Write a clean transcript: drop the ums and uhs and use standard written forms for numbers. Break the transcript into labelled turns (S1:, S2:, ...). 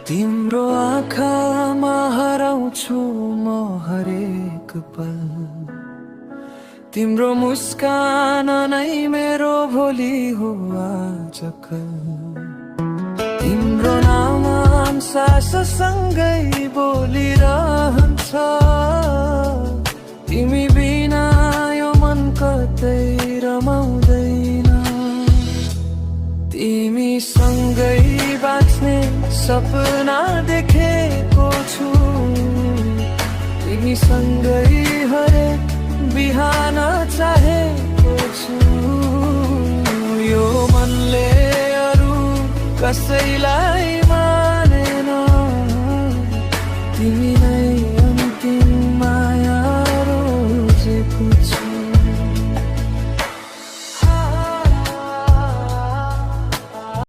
S1: तिम्रो आँखामा हराउँछु म हरेक पल, तिम्रो मुस्कान नै मेरो भोलि हो आजकल। तिम्रो नाम साससँगै बोलिरहन्छ, तिमी बिना यो मन कतै रमाउँदैन। तिमी सँगै बाँच्ने सपना देखेको छु, तिमी सँगै हरेक बिहान चाहेको छु। यो मनले अरू कसैलाई मानेन, तिमी